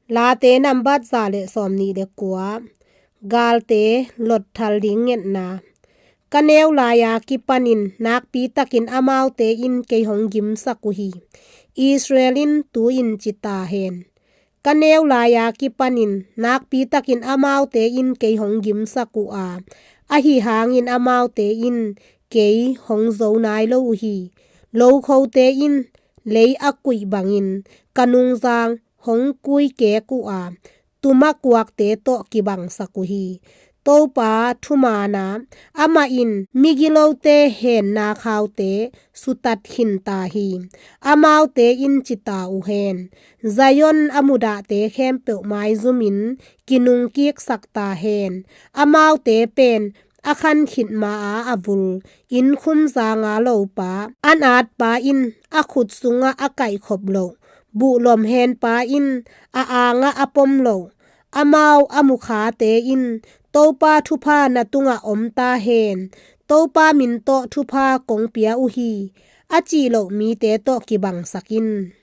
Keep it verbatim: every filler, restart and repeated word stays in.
Late nambat za le sawmnih le kua. Galte lot thal ding ngetna. Ka neu lai-a kipanin nakpitakin amaute in kei hong gimsak uh hi. Israel in tu-in ci ta hen. Ka neu lai-a kipanin nakpitakin amaute in kei hong gimsak uh a, ahi hangin amaute in kei hong zo nai lo uh hi. Lokhote in lei a kuih bangin ka nungzang hong kuikek uh a, tuma kuakte tawh kibangsak uh hi. Topa thumaana, amah in migilote henna khaute sutat khin ta hi. Amaute in ci ta uh hen. Zion a mudahte khempeuh maizumin kinungkiksak ta hen. Amaute pen a khan khit ma-a a vul, innkhum zanga lopa, an atpa in a khut sungah a kaihkhop loh, buhlom henpa in a angah a pom loh, amau a mukhate in Topa thupha na tungah om ta hen. Topa min tawh thupha kong pia uh hi, a cih loh mite tawh kibangsak in.